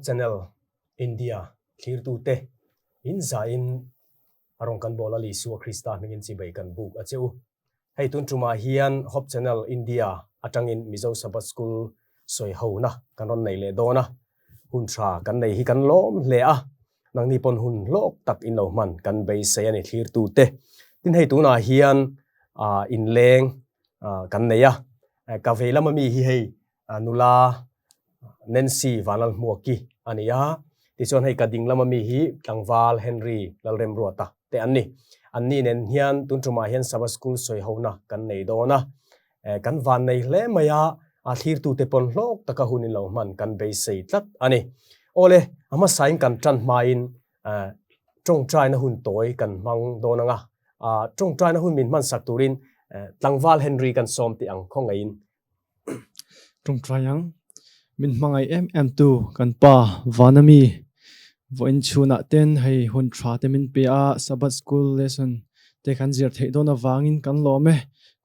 Hope Channel India thlirtute in zahin a rawn kan bawl a Isua Krista hmingin chibai kan buk a che u. Hei tun tumah hian Hope Channel India atangin Mizo Sabbath School sawi hona kan rawn nei leh dawn a, hun tha kan nei hi kan lawm hle a, nangni pawn hun hlawk tak in lo hman kan beisei a ni thlirtute. Tin hei tunah hian inleng kan nei a, ka vei lama mi hi hei nula Nancy Vanlalhmuaki a ni a, tichuan hei ka ding lama mi hi tlangval Henry Lalremruata te an ni. Anni nen hian tun tumah hian Sabbath School sawi hona kan nei dawn a, kan van nei hle mai a, a thlirtute pawn hlawk taka hun in lo hman kan beisei tlat a ni. Awle, a hmasain kan tan hmain tawngtaina hun tawi kan hmang dawn ang a, tawngtaina hun min hmansak turin tlangval Henry kan sawm tih ang khawngaihin. Tawngtai ang. Min hmangaih em em tu kan pa Vanami vawiin chhunah ten hei hun tha te min pe a, Sabbath School lesson te kan zir theih dawn avangin kan lawm e.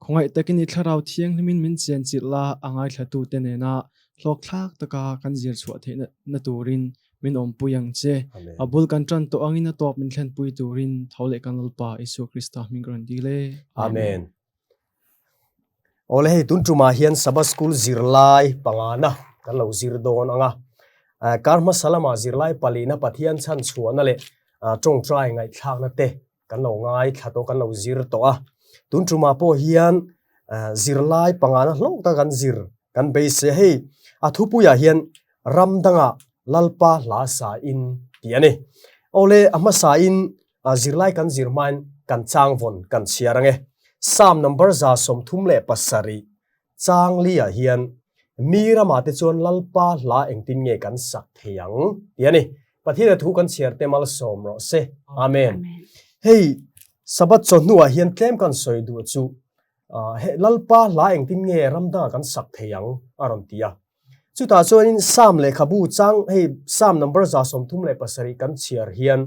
Khawngaih takin i thlarau thianghlimin min chenchilh la, a ngaithlatu te nena hlawkthlak taka kan zir chhuah theih na turin min awmpui ang che. A bul kan tan tawh angin a tawp min thlenpui turin tho leh kan Lalpa Isua Krista hming ka rawn dil e. Amen. Awle hei tun tumah hian Sabbath School zirlai pangana kan lo zir dawn ang a. Kar hmasa lamah zirlai palina Pathian chhan chhuahna leh tawngtai ngaihthlakna te kan lo ngaithla tawh, kan lo zir tawh a. Tun tumah pawh hian zirlai pangana hlawk taka kan zir kan beisei a. Hei a thupuiah hian ram dangah Lalpa hla sa in tih a ni. Awle a hmasain Zirlai kan zir hmain kan chang vawn kan chhiar ang e. Psalm number 37 chang liah hian mi ramah te chuan Lalpa hla engtin nge kan sak thei ang tih a ni. Pathian a thu kan chhiar te malsawm rawh se. Amen. Hei Sabbath chawhnuah hian tlem kan sawi duh chu Lalpa hla engtin nge ram dangah kan sak thei ang a rawn ti a. Chutah chuanin Psalm lehkhabu chang hei Psalm number 37 kan chhiar hian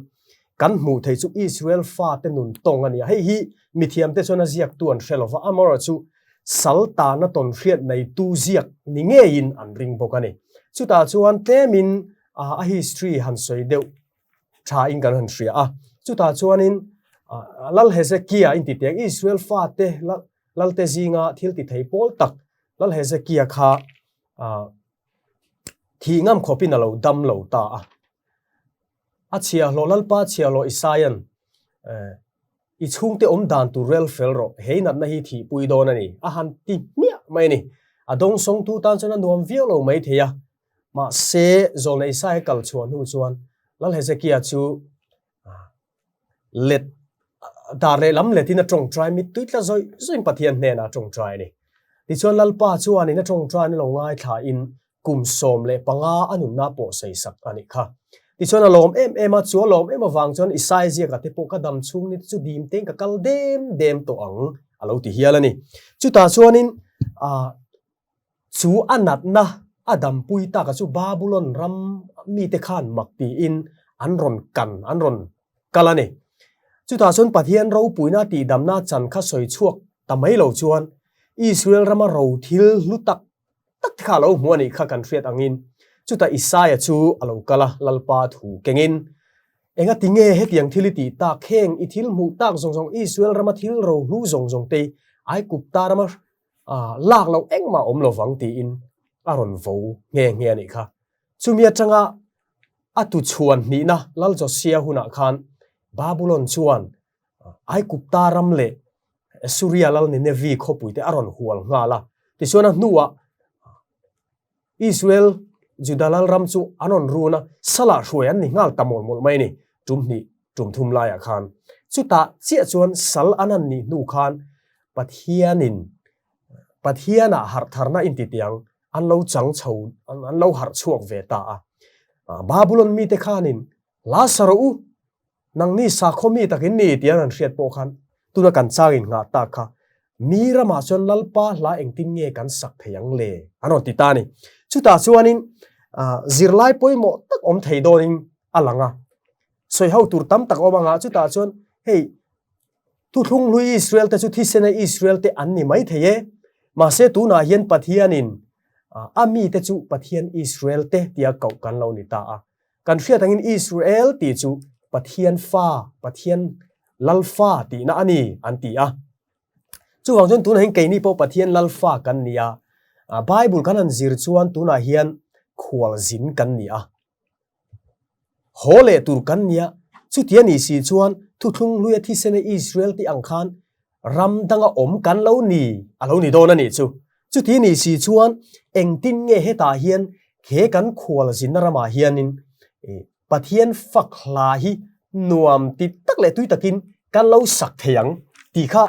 kan hmuh theih chu Israel fate nun tawng a ni a. Hei hi mithiamte chuan a ziaktu an hre lova, amaherawhchu sal tana tawn hriat neitu ziak ni ngeiin an ring bawk a ni. Chutah chuan tlemin a history han sawi deuh thain kan han hria a. Chutah chuanin Lal Hezekia intitiang Israel fate Lalte zinga thil ti thei pawl tak Lal Hezekia kha thih ngam khawpin a lo dam lo ta a. A chhiahhlawh Lalpa chhiahhlawh Isaia'n I chhungte awm dan tur rel fel rawh, hei natna hi thihpui dawn a ni, a han ti hmiah mai a ni. A dawngsawngtu tan chuan a nuam viau lo mai thei a. Mahse, Zawlna Isaia kal chhuah hnu chuan Lal Hezekia chu let dar leh lam letin a tawngtai mittui tla zawih zawih Pathian hnenah a tawngtai a ni. Tichuan Lalpa chuanin a tawngtaina lo ngaithlain kum 15 a nunna pawh sawisak a nih kha. Tichuan a lawm em em a, chu a lawm em avang chuan Isai ziaka te pawh ka dam chhung ni te chu dim tein ka kal dem dem tawh ang a lo ti hial a ni. Chutah chuanin ah Chu a natna a dampui taka chu Babulon ram mite khan mak tiin an rawn kan, an rawn kal a ni. Chutah chuan Pathian ropuina tihdamna chan kha sawi chhuak ta mai lo chuan Israel rama ro thil hlu tak tak te kha a lo hmu a nih kha kan hriat angin chutah Isaia chu a lo kal a, Lalpa thu kengin, Engati nge hetiang thil i tih tak? Heng i thil hmuh tak zawng zawng Israel rama thil ro hlu zawng zawng te Aigupta rama lak loh engmah awm lo vang tiin a rawn vo nghe nghe a nih kha. Chumi atanga a tuchhuan hnihna Lal Josia hunah khan Babulon chuan Aigupta ram leh Assuria lal Ninevi khawpuite a rawn hual nghal a. Tichuan a hnuah Israel Juda lal ram chu an rawn run a, salah hruai an ni nghal ta mawlh mawlh mai a ni, tum hnih, tum thum laiah khan. Chutah chiah chuan sal an han nih hnu khan Pathianin Pathianah harh tharna intitiang an lo chang chho, an lo harh chhuak ve ta a. Babulon mite khanin, Lasaro u, Nangni sakhaw mi takin ni tih an han hriat pawh khan tuna kan chang in nghah tak kha mi ramah chuan Lalpa hla engtin nge kan sak thei ang le? an rawn ti ta a ni. Chutah chuanin zirlai pawimawh tak awm thei dawnin a lang a, sawi ho tur tam tak awm anga chutah chuan hei thuthlung hlui Israel te chu thisena Israel te an ni mai thei e, mahse tunah hian Pathianin. A mite chu Pathian Israel te tia koh kan lo ni ta a. Kan hriat angin Israel tih chu Pathian fa, Pathian Lal fa tihna a ni an ti a. Chuvang chuan tunah hian keini pawh Pathian Lal fa kan ni a. Bible kan han zir chuan tunah hian khualzin kan ni a. Haw leh tur kan nia, chutia ni si chuan thuthlung hluia thisena Israel tih ang khan ram danga awm kan lo ni a lo ni dawn a nih chu. Chuti ni si chuan engtin nge hetah hian he kan khual zinna ramah hianin Pathian fak hla hi nuam ti tak leh tui takin kan lo sak thei ang tih kha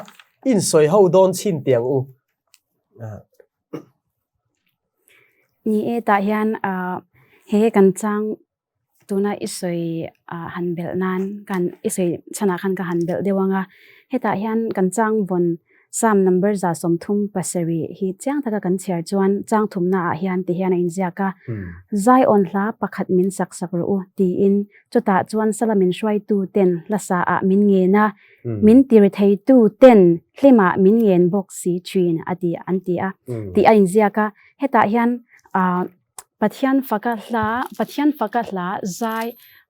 insawi ho dawn chhin teh ang u. Ni e, tah hian he kan chang tuna i sawi han belh nan kan i sawi chhanah khan ka han belh deuh ang a. Hetah hian kan chang vawn Psalm number 37 hi chiang taka kan chhiar chuan chang thumna ah hian ti hian a inziak a. Zion hla pakhat min sak sak rawh u tiin chutah chuan sala min hruaitu ten hla sa ah min ngen a. Min tir theitu ten hlimah min ngen bawk si thin a ti an ti a tih a inziak a. Hetah hian ah Pathian faka hla Pathian faka hla zai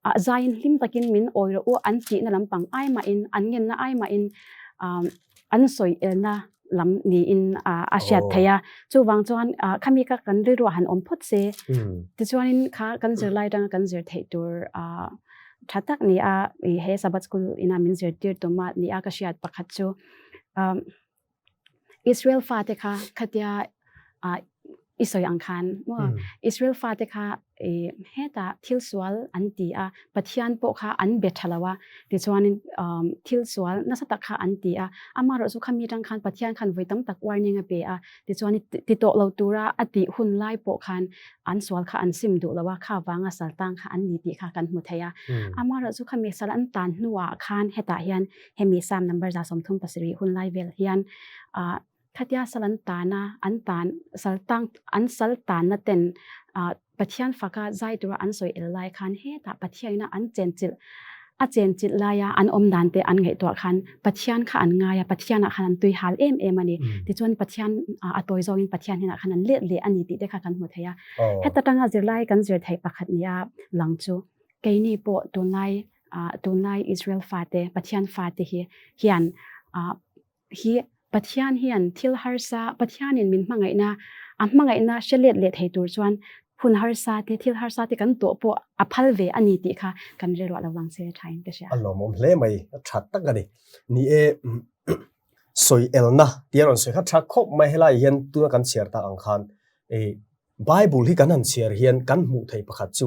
ah zaiin hlim takin min awi rawh u an tihna lampang ai mahin an ngenna ai mahin ah an sawi elna lam niin ah a hriat theih a. Chuvang chuan ah khami kha kan rilruah han awm phawt se tichuanin kha kan zirlai atanga kan zir theih tur ah Tha tak ni a, he Sabbath School ina min zirtir tum a ni a ka hriat pakhat chu Israel fate kha khatia i sawi ang khan maw Israel fate kha hetah thil sual an ti a, Pathian pawh kha an be tha lo a, tichuanin thil sual nasa tak kha an ti a, amaherawhchu khami atang khan Pathian khan vawi tam tak warning a pe a, tichuan ti tawh lo tura a tih hun lai pawh khan an sual kha an sim duh lo a, kha vanga sal tang kha an ni tih kha kan hmu thei a. Amaherawhchu kha mi sal an tan hnuah khan hetah hian hemi Psalm number 37 hun lai vel hian ah khatia sal an tan a, an tan sal tang an sal tanna ten ah Pathian faka zai tura an sawi el lai khan hetah Pathianina an chenchilh a chenchilh laia an awm dan te an ngaihtuah khan Pathian kha an ngai a, Pathianah khan an tui hal em em a ni. Tichuan Pathian a tawi zawngin Pathian hnenah khan an let leh a ni tih te kha kan hmu thei a. Heta tanga zirlai kan zir theih pakhat nia lang chu keini pawh tunlai tunlai Israel fate Pathian fate hi hian hi Pathian hian thil harsa, Pathianin min hmangaihna, a hmangaihna hre let leh thei tur chuan hun harsa te, thil harsa te kan tawh pawh a phal ve a ni tih kha kan rilruah lo vang se thain ka hria. A lawmawm hle mai, a tha tak a ni. Ni e, sawi elna tia rawn sawi kha tha khawp mai helaiah hian tuna kan chhiar tak ang khan Bible hi kan han chhiar hian kan hmuh theih pakhat chu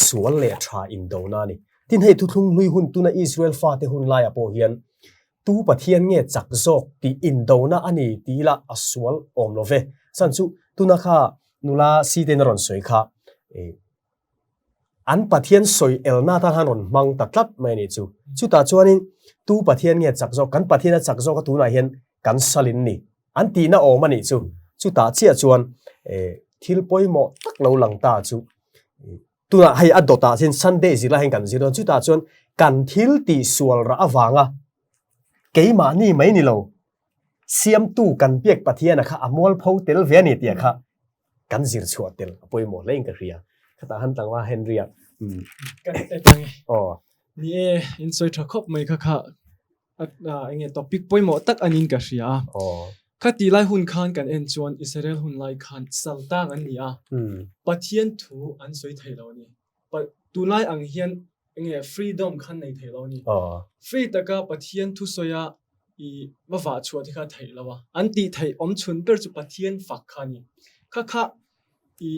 sual leh tha indona a ni. Tin hei thuthlung hlui hun tuna Israel fate hun laiah pawh hian tu Pathian nge chak zawk tih indona a ni ti ila a sual awm lo ve. Chhan chu tuna kha nula Sitein a rawn sawi kha An Pathian sawi elna atan khan rawn hmang ta tlat mai a nih chu. Chutah chuanin tu Pathian nge chak zawk, kan Pathian a chak zawk a tunah hian kan salin ni an tihna awm a nih chu. Chutah chiah chuan thil pawimawh tak lo lang ta chu tunah hei a dawtah hian Sunday zirlai hian kan zir dawn. Chutah chuan kan thil tih sual rah avanga keimahni mai ni lo siamtu kan biak Pathiana kha a mualpho tel ve a ni tih kha kan zir chhuah tel a pawimawh hle in ka hria. Khatah han tlangva Henry a. Kan etang e. Aw. Ni e, in sawi tha khawp mai kha kha enge topic pawimawh tak anin ka hria a. Aw. Kha ti lai hun khan kan en chuan Israel hun lai khan saltang an ni a. Pathian thu an sawi thei lo a ni. Tunlai ang hian enge freedom khan nei thei lo a ni. Free taka Pathian thusawi a i va vah chhuah te kha theih lo a. An tih theih awm chhun ber chu Pathian fak kha a ni. Kha kha i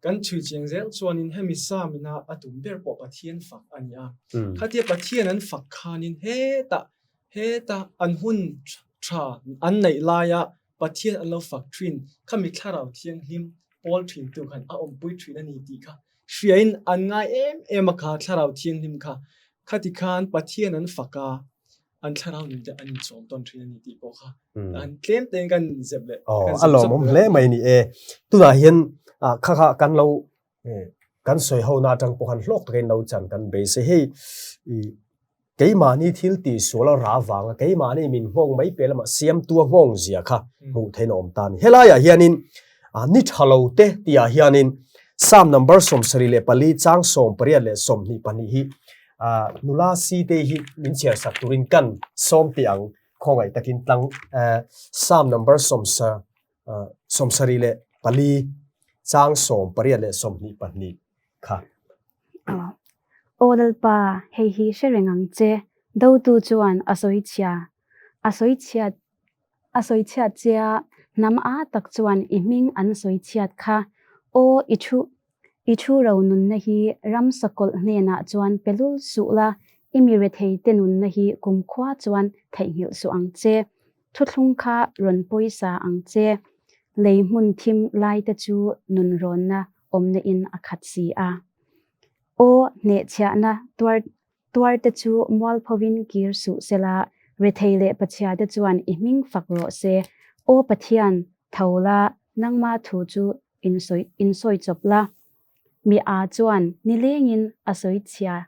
kan chhui chiang zel chuanin hemi Psalm ina a tum ber pawh Pathian fak a ni a. Khatia Pathian an fak khanin hetah hetah an hun tha an neih laia Pathian an lo fak thin, khami thlarau thianghlim pawl thin tu khan a awmpui thin a ni tih kha hriain an ngai em em a kha thlarau thianghlim kha khati khan Pathian an fak a, an thlarau nun te an inchawm tawn thin a ni tih pawh kha an tlem tein kan zep leh kan zep a lawmawm hle mai ni e. Tunah hian kha kha kan lo kan sawi ho na atang pawh khan hlawk takin lo chan kan beisei hei keimahni thil tih sual a ra vanga keimahni min nghawng mai piah lamah siamtu a nghawng zia kha hmuh theihna awm ta a ni. Helaiah hianin. Ni tha lo te tihah hianin Psalm number 74 chang 18 leh 22 hi nula si te hi min chhiar sak turin kan sawm teh ang khawngaih takin tlang Psalm number 74 chang 18 leh 22 kha. Aw Lalpa, hei hi hre reng ang che, dotu chuan a sawi chhia, a sawi chhiat A sawi chhiat che a, hnam a tak chuan i hming an sawi chhiat kha. Aw, i thu, i thu ro nunna hi ram sakawlh hnenah chuan pe lul suh la, i mi rethei te nunna hi kumkhua chuan theihnghilh suh ang che. Thuthlung kha rawn pawisa ang che. Lei hmun thim lai te chu nunrawnna awmna in a khat si a. Aw, hnehchhiahna tuar Tuarte chu mualphovin kir suh sela, rethei leh pachhiate chuan i hming fak rawh se. Aw Pathian, tho la, nangma thu chu insawi insawi chawp la. Mi â chuan nilengin a sawi chhia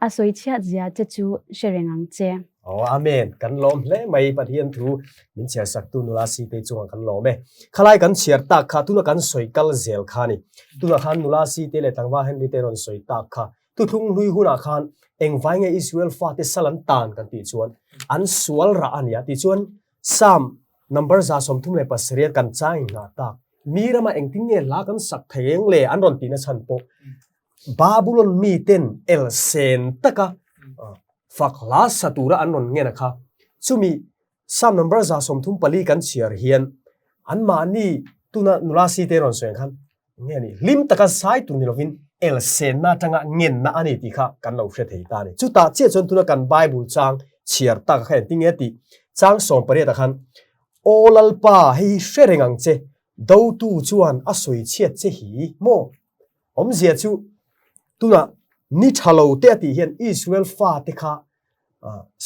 a sawi chhiat zia che chu hre reng ang che. Aw Amen, kan lawm hle mai Pathian thu min chhiar saktu nula Sitei chungah kan lawm e. Khalai kan chhiar tak kha tuna kan sawi kal zel kha ni. Tunah khan nula Sitei leh tlangval Henry te rawn sawi tak kha Thuthlung hlui hunah khan engvai nge Israel fate sal an tan kan tih chuan an sual rah a nia tih chuan Psalm number 37 kan chang in nghah tak mi rama engtin nge hla kan sak thei eng le an rawn tihna chhan pawh Babulon mi ten el sen taka fak hla sa tura an rawn ngen a kha chumi Psalm number 34 kan chhiar hian anmahni tuna nula si te rawn sawi ang khan nge ni hlim taka sai tur ni lovin el senna atanga ngenna a ni tih kha kan lo hre thei ta a ni. Chutah chiah chuan tuna kan Bible chang chhiar tak kha engtin nge tih chang 18 ah khan Aw Lalpa hei hi hre reng ang che dotu chuan a sawi chhiat che hi maw? Awmzia chu tuna ni tha lo te a tih hian Israel fate kha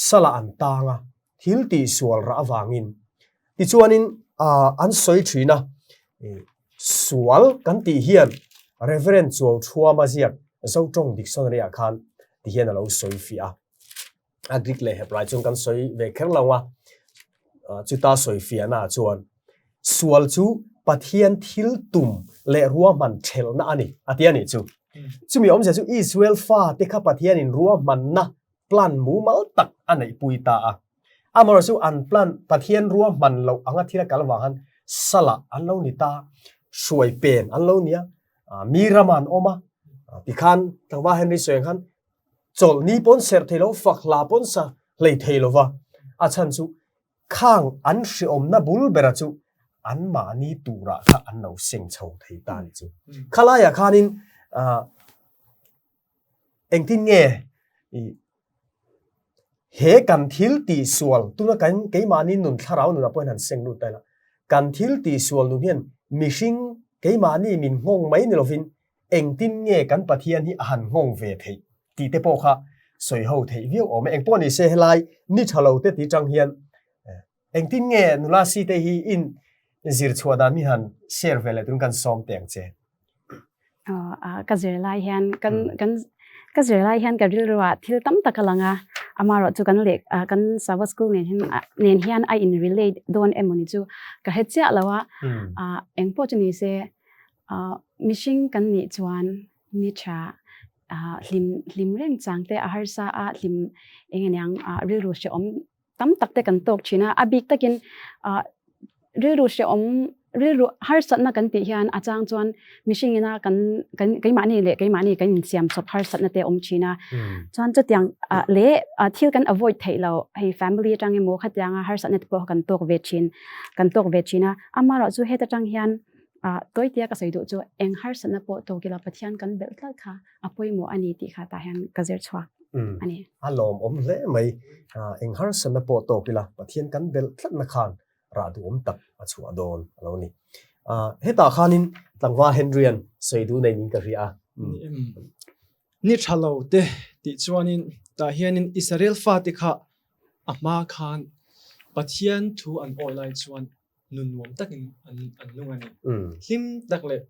sala an tang a, thil tih sual rah avangin. Tichuanin an sawi thin a, sual kan tih hian Reverend Chuau Thuama ziak Zotawng Dictionary ah khan ti hian a lo sawi fiah a. A Greek leh Hebrai chuan kan sawi ve kher lo a, chuta sawi fiahna ah chuan sual chu Pathian thil tum leh ruahman thelhna a ni a ti a nih chu. Chumi awmzia chu Israel fate kha Pathianin ruahmanna plan mumal tak a neihpui ta a. Amaherawhchu chu an plan Pathian ruahman loh anga thil a kal vang khan salah an lo ni ta, hruai pen an lo ni a, mi ramah an awm a, tikhan tlangval Henry sawi ang khan chawlhni pawn serh thei lo, fak hla pawn sa hlei thei lo va, a chhan chu khang an hriawmna bul bera chu anmahni turah kha an lo seng chho thei ta a ni chu. Khalaiah khanin Engtin nge i he kan thil tih sual tuna kan keimahni nun thlarau nunah pawh hian han seng lut ta ila, kan thil tih sual nun hian mihring keimahni min nghawng mai ni lovin engtin nge kan Pathian hi a han nghawng ve theih tih te pawh kha sawi ho theih viau awm e. Engpawh ni se helai ni tha lo te ti tang hian engtin nge nula si te hi in zir chhuah dan mi han share ve leh tun kan sawm teh ang che. Ka zir lai hian kan kan ka zir lai hian ka rilru ah thil tam tak a lang a, amaherawh chu kan leh kan Sabbath school nen hian nen hian a in relate dawn emaw ni chu ka hre chiah lo a, engpawh chu ni se mihring kan nih chuan ni tha hlim hlim reng chang te a harsa a hlim eng aniang rilru hrehawm tam tak te kan tawk thin a, a bik takin ah rilru hrehawm rilru harsatna kan tih hian a chang chuan mihring ina kan kan keimahni leh keimahni kan insiam chawp harsatna te a awm thin a, chuan chutiang ah leh thil kan avoid theih loh hei family atang emaw khatianga harsatna te pawh kan tawk ve thin kan tawk ve thin a, amaherawh chu heta tang hian ah tawitia ka sawi duh chu eng harsatna pawh tawk ila Pathian kan belh tlat kha a pawimawh a ni tih kha tah hian ka zir chhuak a ni. A lawmawm hle mai. Eng harsatna pawh tawk ila Pathian kan belh tlatna khan rah duhawm tak a chhuah dawn a lo ni. Hetah khanin tlangval Henry-a'n sawi duh nei niin ka hria a. Ni tha lo te tih chuanin tah hianin Israel fate kha a hma khan Pathian thu an awi lai chuan nun nuam takin an an nung a ni. Hlim tak leh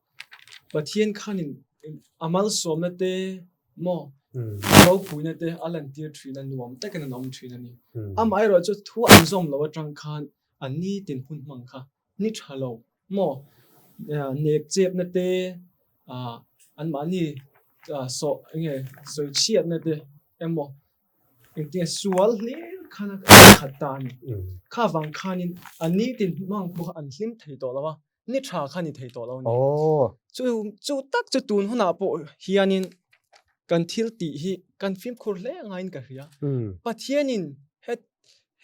Pathian khanin a malsawmna te maw ropuina te a lantir thin a, nuam takin an awm thin a ni. Amaherawh chu thu an zawm lo atang khan an nitin hun hmang kha ni tha lo maw? nek chepna te anmahni sawh enge sawi chhiatna te emaw engtinge sual hlir khan a khat ta a ni. Kha vang khanin a nitin hmang pawh kha an hlim thei tawh lo a, ni tha kha ni thei tawh lo a ni. Chu chu tak chu tun hunah pawh hianin kan thil tih hi kan fimkhur hle ngaiin ka hria. Pathianin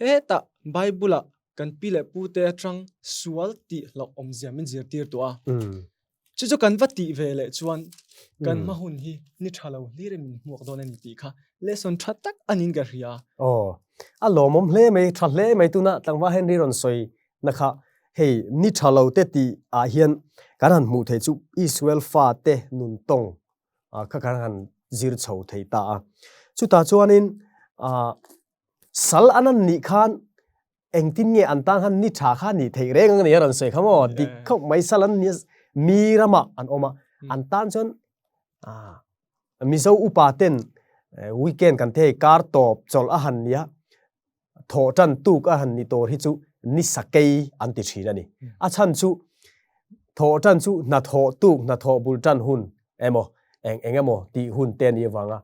hetah Bible-ah kan pi leh pute atang sual tih hlauh awmzia min zirtir tawh a. Chu chu kan va tih ve leh chuan kan hma hun hi ni tha lo hlir in min hmuak dawn a ni tih kha lesson tha tak a niin ka hria. Aw, a lawmawm hle mai, tha hle mai tuna tlangval Henry rawn sawi na kha hei ni tha lo te tih ah hian kan han hmuh theih chu Israel fate nun tawng kha kan han zir chho thei ta a. Chutah chuanin sal an an nih khan engtin nge an tan khan ni tha kha nih theih reng ang a ni a rawn sawi kha maw dik khawp mai sal an ni mi ramah an awm a an tan chuan Mizo upa ten weekend kan thei kar tawp chawlh a han nia thawh tan tuk a han ni tur hi chu ni sakei an ti thin a ni a chhan chu thawh tan chu hnathawh tuk hnathawh bul tan hun emaw eng eng emaw tih hun te a nih avanga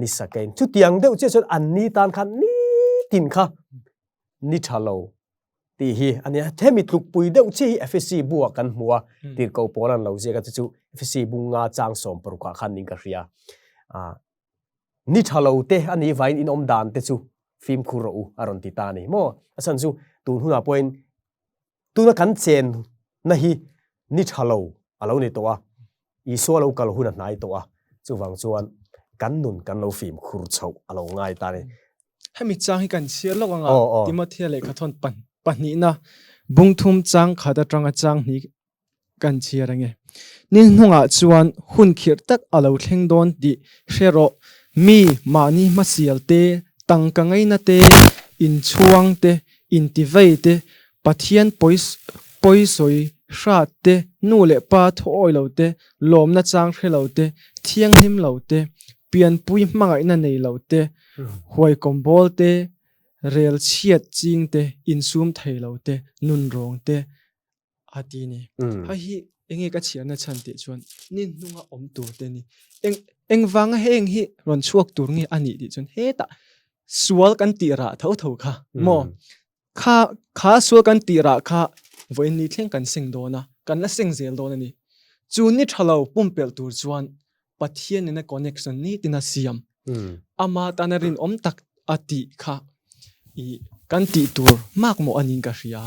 ni sakein chutiang deuh chiah chuan an ni tan khan nitin kha ni tha lo tih hi a nia. Hemi tlukpui deuh chiah hi Efesi bu ah kan hmu a, tirhkoh pawl an lo ziak a, chu chu Efesi bunga chang 16 ah khan niin ka hria. Ni tha lo te a nih vangin in awm dan te chu fimkhur rawh u a rawn ti ta a ni maw? A chhan chu tun hunah pawhin Tuna kan chenna hi ni tha lo a lo ni tawh a, Isua lo kal hun a hnai tawh a, chuvang chuan kan nun kan lo fimkhur chhoh a lo ngai ta a ni. Hemi chang hi kan chhiar lawk anga Timothea lehkhathawn pahnihna bungthum chang khat atanga chang hnih kan chhiar ange. Ni hnungah chuan hun khirh tak a lo thleng dawn tih hre rawh. Mi mahni hmasial te, tangka ngaina te, inchhuang te, intivei te, Pathian pawisawi hrat te, nu leh pa thuawi lo te, lawmna chang hre lo te, thianghlim lo te, pianpui hmangaihna nei lo te, huaikawm bawl te, rel chhiat ching te, insum thei lo te, nunrawng te, a ti ni. Hei hi enge ka chhiarna chhan tih chuan ni hnunga awm tur te ni. Eng engvanga heng hi rawn chhuak tur nge a nih tih chuan hetah sual kan tih rah tho tho kha maw? Kha kha sual kan tih rah kha vawiin ni thleng kan seng dawn a, kan la seng zel dawn a ni. Chu ni tha lo pumpelh tur chuan Pathian nena connection nitin a siam. Ama tana rinawm tak a tih kha i kan tih tur makmawh a niin ka hria.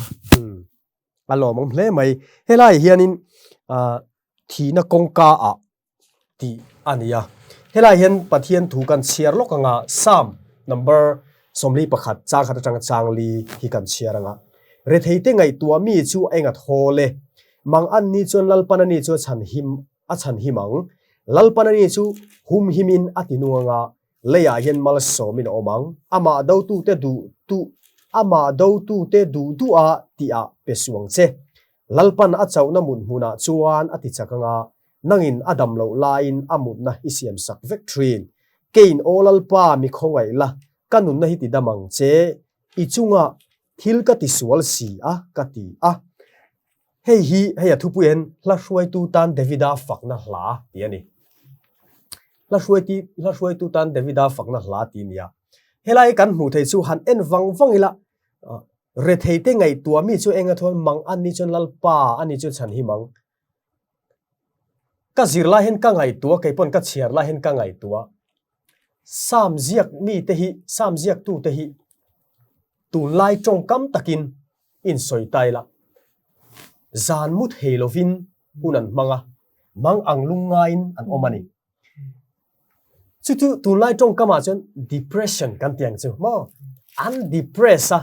A lawmawm hle mai. Helai hianin thihna kawngka ah tih a ni a. Helai hian Pathian thu kan chhiar lawk anga Psalm number 41 chang khat atanga chang li hi kan chhiar anga. Retheite ngaihtuah mi chu a engat hawl e. Mang an ni chuan Lalpan ani chu a chhan him a chhan him ang. Lalpan ani chu hum himin a ti nung anga Leiah hian malsawmin a awm ang. Amah dotute duh duh Amah dotute duh duha tihah pe suang che. Lalpan a chauhna mut hmunah chuan a ti chak anga, nangin a dam loh laiin a mutna i siam sak vek thin. Keiin Aw Lalpa mi khawngaih la, ka nunna hi ti dam ang che. I chunga thil ka ti sual si a, ka ti a. Hei hi hei a thupui hian hla hruaitu tan Davida fakna hla tih a ni. Hla hruaiti hla hruaitu tan Davida fakna hla tih a ni a. Helai kan hmuh theih chu han en vang vang ila retheite ngaihtuah mi chu enga thuan mang an ni chuan Lalpa a ni chu chhan hi mang. Ka zir lai hian ka ngaihtuah kei pawn ka chhiar lai hian ka ngaihtuah. Sam ziak mite hi Sam ziaktute hi tunlai tawngkam takin insawi ta ila, zan mu thei lovin hun an hmang a, mang ang lung ngaiin an awm a ni. Chu chu tunlai tawngkamah chuan depression kan ti ang chu maw? An depress a,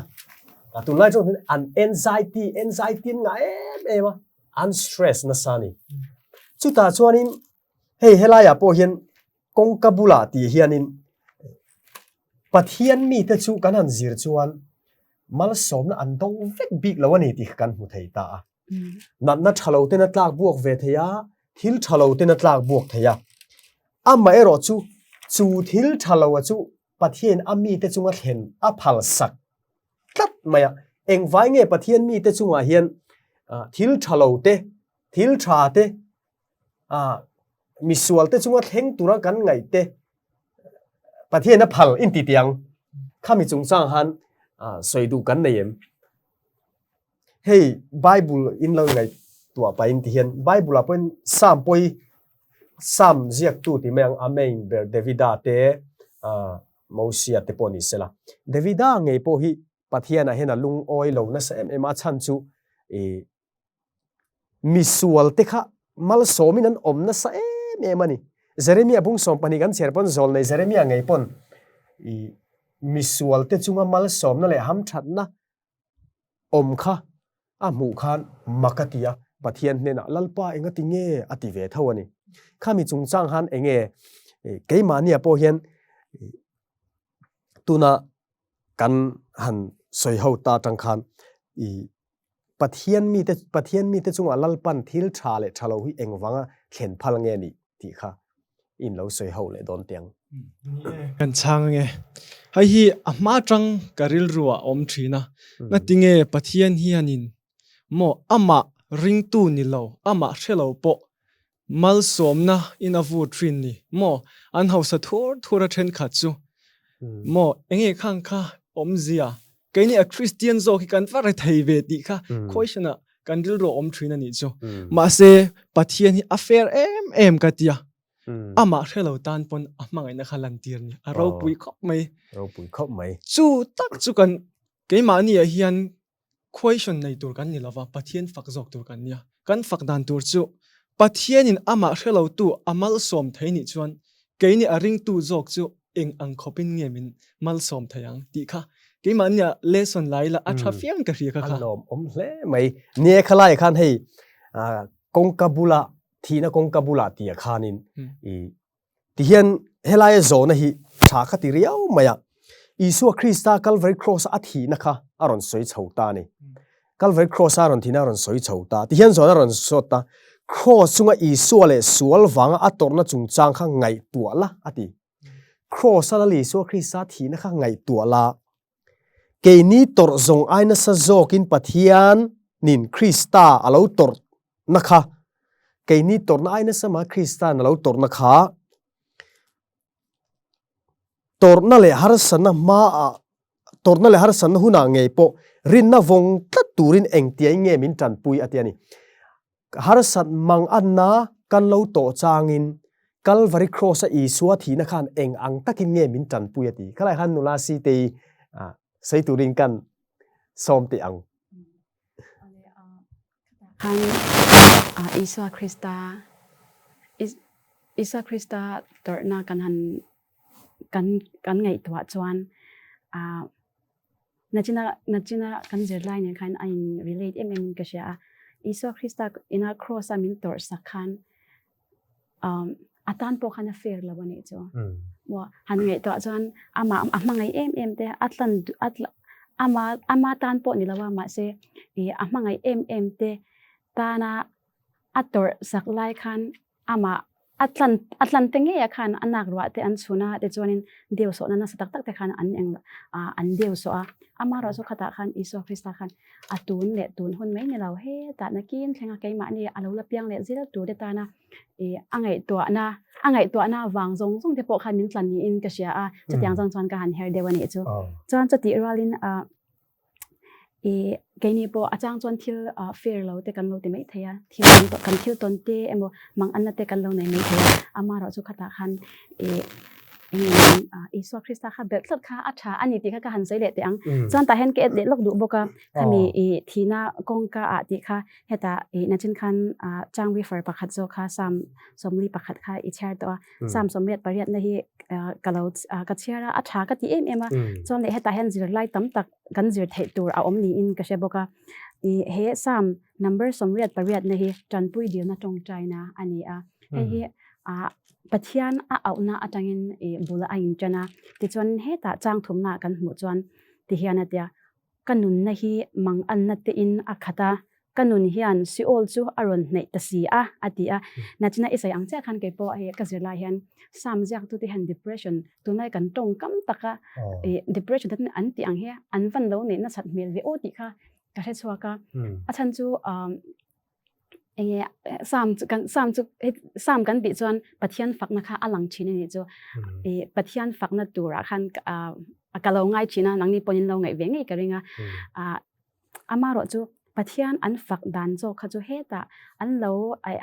tunlai tawng an anxiety, anxiety an ngah em em a, an stress nasa a ni. Chutah chuanin hei helaiah pawh hian kawngka bulah tih hianin Pathian mite chu kan han zir chuan malsawmna an dawng vek bik lo a ni tih kan hmu thei ta a. Natna tha lo ten a tlak buak ve thei a, thil tha lo ten a tlak buak thei a. Amaherawh chu, chu thil tha lo a chu Pathian a mite chunga thlen a phal sak tlat mai a. Engvai nge Pathian mite chungah hian thil tha lo te. Thil tha te, misual te chunga thleng tura kan ngaih te Pathian a phal in ti tiang khami chungchang han sawi duh kan nei em? Hei Bible in lo ngaih tuah pah in ti hian Bible ah pawhin Psalm pawh hi Psalm ziaktu ti mai ang Amen ber Davida te Mosia te pawh ni sela Davida ngei pawh hi Pathian ah hian a lungawi lo nasa em em a chhan chu i Misual te kha malsawmin an awm nasa em em a ni. Jeremia bung 20 kan chhiar pawn zawl nei Jeremia ngei pawn i misual te chunga malsawmna leh hamthatna awm kha a hmuh khan mak a ti a, Pathian hnenah Lalpa enga ti nge a ti ve tho a ni. Khami chungchang han enge keimahnia pawh hian tuna kan han sawi ho ta tang khan i Pathian mite Pathian mite chungah Lalpan thil tha leh tha lo hi engvanga thlen phal nge ni tih kha in lo sawi ho leh dawn teh ang. Kan chhang ange. Hei hi a hma tang ka rilru ah awm thin a. Ngatinge Pathian hianin maw amah ringtu ni lo, amah hre lo pawh Malsawmna in a vur thin ni maw? An hausa thur thur a thenkhat chu maw? Enge khang kha awmzia? Keini a Kristian zawk hi kan va re thei ve tih kha question ah kan rilru a awm thin a nih chu. Mahse Pathian hi a fair em em ka tia. Amah hre lo tan pawn a hmangaihna kha lantir ni. A ropui khawp mai. Ropui khawp mai. Chu tak chu kan keimahni ah hian Question nei tur kan ni lova, Pathian fak zawk tur kan nia. Kan fak dan tur chu Pathianin amah hre lotu a malsawm thei nih chuan keini a ringtu zawk chu eng ang khawpin nge min malsawm thei ang tih kha keimahnia lesson la ila a tha fiang ka hria kha kha. A lawmawm hle mai. Nia khalai khan hei kawngka bula thihna kawngka bulah tia khanin i Tihian helaia zawhna hi tha kha ti riau mai a, Isua Krista Kalvari Kraws-a a thihna kha a rawn sawi chho ta a ni. Kalvari Kraws-a a rawn thihna a rawn sawi chho ta. Tihian zawhna a rawn sawt ta, Kraws chunga Isua leh sual vanga a tawrhna chungchang kha ngaihtuah la, a ti. Kraws-a Lal Isua Krista thihna kha ngaihtuah la. Keini tawrh zawng ai nasa zawkin Pathianin Krista a lo tawrhna kha, keini tawrhna ai nasa mah Krista'n a lo tawrhna kha, tawrhna leh harsatna hmaah, tawrhna leh harsatna hunah ngei pawh rinna vawng tlat turin engtiain nge min tanpui a ti a ni. Harsat mang anna kan lo tawh changin Kalvari Kraws-a Isua thihna khan eng ang takin nge min tanpui a ti. Khalai khan nula Sitei sawi turin kan sawm teh ang. Khan Isua Krista Isua Krista tawrhna kan han kan kan ngaihtuah chuan Nachina nachina kan zirlai nen khan a in relate em em in ka hria a. Isua Krista ina cross a min tawrh sak khan um a tan pawh khan a fair lo a nih chu. Maw han ngaihtuah chuan amah a hmangaih em em te a tlan a tla ama ama tan pawh ni lo a mahse ih a hmangaih em em te tana a tawrh sak lai khan amah a tlan a tlan te ngei ah khan a nak ruah te an chhun a tichuanin deu sawhna nasa tak tak te khan an eng ah an deu sawh a amaherawh chu khatah khan Isua Krista khan a tun leh tun hun mai ni lo hetah nakin thleng a keimahni a lo la piang leh zir tur te tana ih a ngaihtuahna a ngaihtuahna vang zawng zawng te pawh khan min tlan niin ka hria a chutiang zawng chuan ka han her deuh a nih chu chuan chutih rualin ah I keini pawh a chang chuan thil fair lo te kan lo ti mai thei a, thil kan kan thil tawn te emaw mang anna te kan lo nei mai thei a, amaherawh chu khatah khan i Isua Krista kha belh tlat kha a tha a ni tih kha ka han sawi leh teh ang. Chuan tah hian ka et leh lawk duh bawk a, khami i thihna kawngka ah tih kha hetah i nachin khan chang refer pakhat zawk kha Psalm 41 pakhat kha i chhiar tawh a, Psalm 88 na hi ka lo ka chhiar a, a tha ka ti em em a. Chuan leh hetah hian zirlai tam tak kan zir theih tur a awm niin ka hre bawk a. I he Psalm number 88 na hi tanpui dilna tawngtaina a ni a. Hei hi Pathian a auhna atangin i bul a intan a. Tichuan hetah chang thumna kan hmuh chuan tihian a tia, Ka nunna hi manganna tein a khat a, ka nun hian Seol chu a rawn hnaih ta si a, a ti a. Nachina i sawi ang chiah khan kei pawh hei ka zirlai hian Psalm ziaktute hian depression tunlai kan tawngkam taka depression te an tih ang hi an van lo neih nasat hmel ve aw tih kha ka hre chhuak a. A chhan chu. Enge Psalm chu kan Psalm chu Psalm kan tih chuan Pathian fakna kha a lang thin a nih chu. I Pathian fakna turah khan ka lo ngai thin a, nangni pawhin lo ngaih ve ngei ka ring a. Amarawh chu Pathian an fak dan zawk kha chu hetah an lo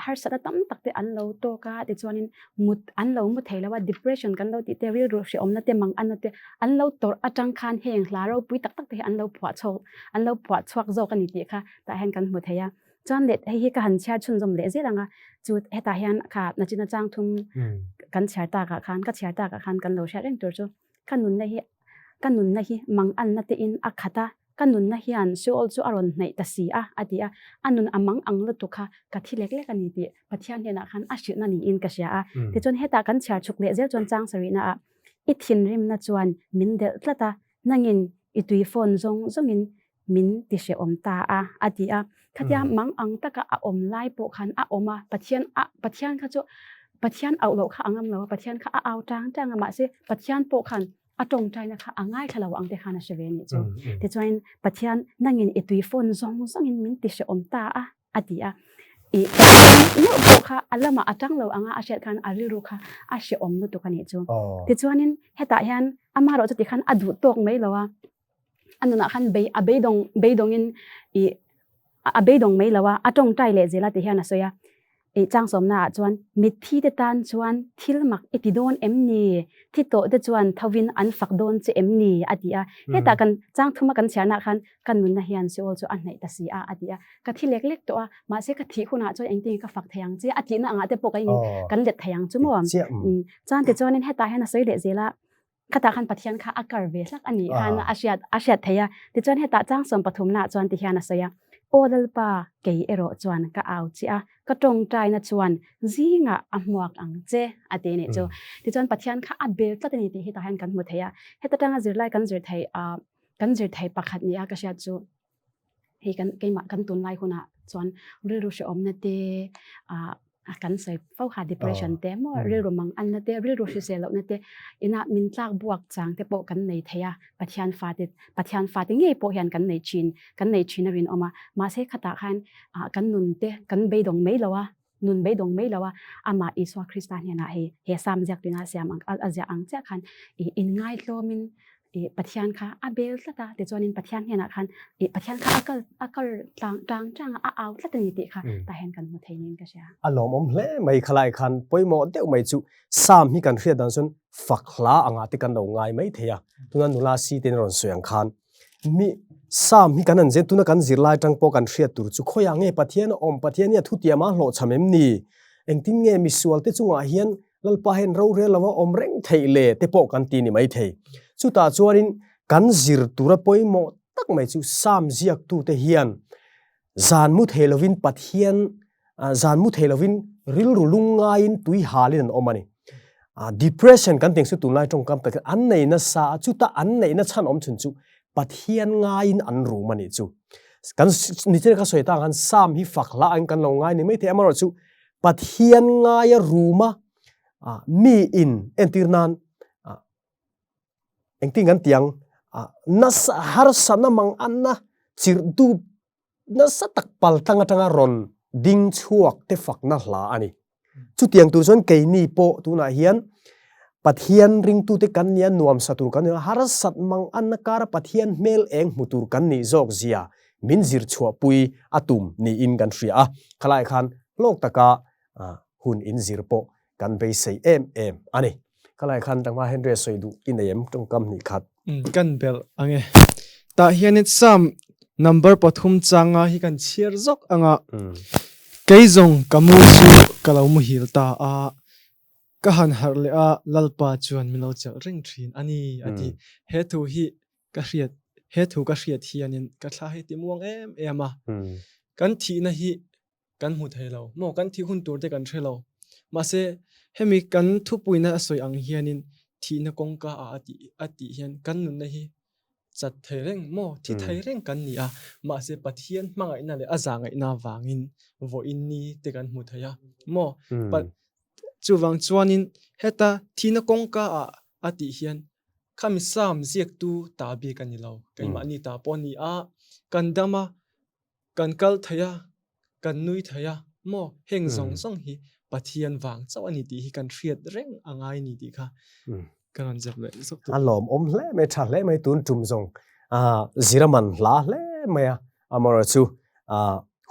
harsatna tam tak te an lo tawk a, tichuanin mut an lo mu thei lo a, depression kan lo tih te, rilru hrehawmna te, manganna te an lo tawrh atang khan heng hla ropui tak tak te hi an lo phuah chhuak an lo phuah chhuak zawk a ni tih kha tah hian kan hmu thei a. Chuan leh hei hi ka han chhiar chhunzawm leh zel ang a, chu hetah hian kha nachina chang thum kan chhiar takah khan ka chhiar takah khan kan lo hriat reng tur chu ka nunna hi ka nunna hi manganna tein a khat a, ka nunna hian Seol chu a rawn hnaih ta si a, a ti a, a nun a mang ang lutuk kha ka thi lek lek a ni tih Pathian hnenah khan a hrilhna niin ka hria a. Tichuan hetah kan chhiar chhuk leh zel chuan chang sarihna ah i thinrimna chuan min delh tlat a, nangin i tui phone zawng zawngin min ti hrehawm ta a, a ti a. Khatia mang ang taka a awm lai pawh khan a awm a, Pathian a Pathian kha chu Pathian auh loh kha a ngam lo a, Pathian kha a au tang tang a, mahse Pathian pawh khan a tawngtaina kha a ngaithla lo ang te khan a hre ve a nih chu. Tichuanin Pathian nangin i tui phone zawng zawngin min ti hrehawm ta a, a ti a. I Pathian meuh pawh kha a lamah a tang lo anga a hriat khan a rilru kha a hrehawm lutuk a nih chu. Tichuanin hetah hian amaherawh chu tikhan a duh tawk mai lo a, a nunah khan bei a beidawng beidawngin i a beidawng mai lo a, a tawngtai leh zel a ti hian a sawi a. I changsawmna ah chuan mitthi te tan chuan thil mak i ti dawn em ni? Thi tawh te chuan thovin an fak dawn che em ni? a ti a. Hetah kan changthuma kan chhiarna khan ka nunna hian Seol chu a hnaih ta si a a ti a. Ka thi lek lek tawh a, mahse ka thih hunah chuan engtin nge ka fak thei ang che a tihna angah te pawh ka in kan let thei ang chu maw? Chuan tichuanin hetah hian a sawi leh zel a. Khatah khan Pathian kha a kar ve hlak a nih khan a hriat a hriat theih a. Tichuan hetah chang 13 ah chuan tihian a sawi a, Aw Lalpa, kei erawh chuan ka au che a, ka tawngtaina chuan zingah a hmuak ang che a ti a nih chu. Tichuan Pathian kha a bel tlat a ni tih hetah hian kan hmu thei a. Heta tanga zirlai kan zir theih ah kan zir theih pakhat nia ka hriat chu hei kan keimah kan tunlai hunah chuan rilru hrehawmna te ah kan sawi fo kha depression te maw rilru mang anna te rilru hrisel lohna te ina min tlak buak chang te pawh kan nei thei a Pathian fate Pathian fate ngei pawh hian kan nei thin kan nei thin a rinawm a mahse khatah khan ah kan nun te kan beidawng mai lo a nun beidawng mai lo a amah Isua Krista hnenah hei he Psalm ziak tuina a siam ang a ziah ang chiah khan ih inngaitlawmin ih Pathian kha a bel tlat a tichuanin Pathian hnenah khan ih Pathian kha a kal a kal tlang tang tang a a au tlat a ni tih kha tah hian kan hmu thei niin ka hria. A lawmawm hle mai khalai khan pawimawh deuh mai chu Psalm hi kan hriat dan chuan fak hla angah te kan lo ngai mai thei a tuna nula si ten rawn sawi ang khan Mi Psalm hi kan han zir tuna kan zirlai atang pawh kan hriat tur chu khawiah nge Pathian a awm? Pathian hi a thutiam a hlawhchham em ni? Engtin nge misualte chungah hian Lalpa hian rorel lova awm reng theih le te pawh kan ti ni mai thei. Chutah chuanin kan zir tura pawimawh tak mai chu Psalm ziaktute hian Zan mu thei lovin Pathian zan mu thei lovin rilru lungngaiin tui halin an awm a ni. Depression kan tih chu tunlai tawngkam takin an nei nasa a, chuta an neihna chhan awm chhun chu Pathian ngaiin an rum a nih chu. Kan nichina ka sawi tang khan Psalm hi fak hla ang kan lo ngai ni mai thei amaherawh chu Pathian ngaia ruma mi in entir nan engtin kan tiang nasa harsatna manganna chirh dup nasa tak paltlang atanga rawn ding chhuak te fakna hla a ni. Chutiang tur chuan keini pawh tunah hian Pathian ringtute kan nia nuamsa tur kan ni a, harsat manganna kara Pathian hmel eng hmu tur kan nih zawk zia min zir chhuahpui a tum niin kan hria a. Khalai khan hlawk taka hun inzir pawh kan beisei em em a ni. Khalai khan tlangval Henry a sawi duh i nei em tawngkam hnih khat? Kan belh ang e. Tah hianin Psalm number pathum changa hi kan chhiar zawk ang a, Kei zawng ka mu chu ka lo muhil ta a, ka han harh leh a, Lalpa chuan min lo chelh reng thin a ni, a ti. He thu hi ka hriat, he thu ka hriat hianin ka thla hi timuang em em a. Kan thihna hi kan hmu thei lo maw kan thih hun tur te kan hre lo mahse hemi kan thupuina a sawi ang hianin thihna kawngka ah a tih a tih hian kan nunna hi chat thei reng maw thi thei reng kan ni a mahse Pathian hmangaihna leh a zahngaihna vangin vawiin ni te kan hmu thei a maw chuvang chuanin heta thihna kawngka ah a tih hian khami Psalm ziaktu ta bik a ni lo keimahni ta pawh a ni a kan dam a Kan kal thei a, kan nui thei a. Maw heng zawng zawng hi Pathian vang chauh a ni tih hi kan hriat reng a ngai ni tih kha ka rawn zep leh zuk A lawm awm hle mai, tha hle mai tun tum zawng zira man hla hle mai a, amaherawhchu chu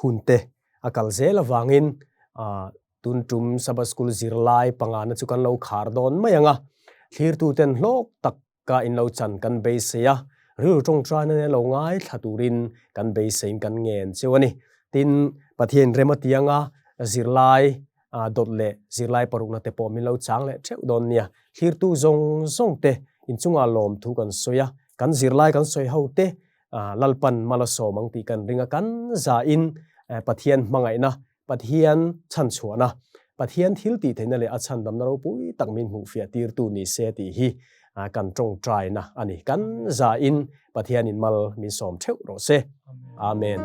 hun te a kal zel avangin tun tum Sabbath School zirlai pangana chu kan lo khar dawn mai ang a, thlirtuten hlawk tak Ka in lo chan kan beisei a, rilru tawngtaina nen lo ngaithla turin kan beiseiin kan ngen cheu a ni. Tin, Pathian rem a tianga zirlai dawt leh zirlai parukna te pawh min lo chang leh theuh dawn nia. Thlirtu zawng zawng te inchungah lawmthu kan sawi a, kan zirlai kan sawi ho te Lalpan mal a sawm ang tih kan ring a, kan zain Pathian hmangaihna Pathian chhanchhuahna, Pathian thil tih theihna leh a chhandamna ropui tak min hmuhfiah tirtu ni se tih hi kan tawngtaina a ni. Kan zain Pathianin mal min sawm theuh rawh se. Amen.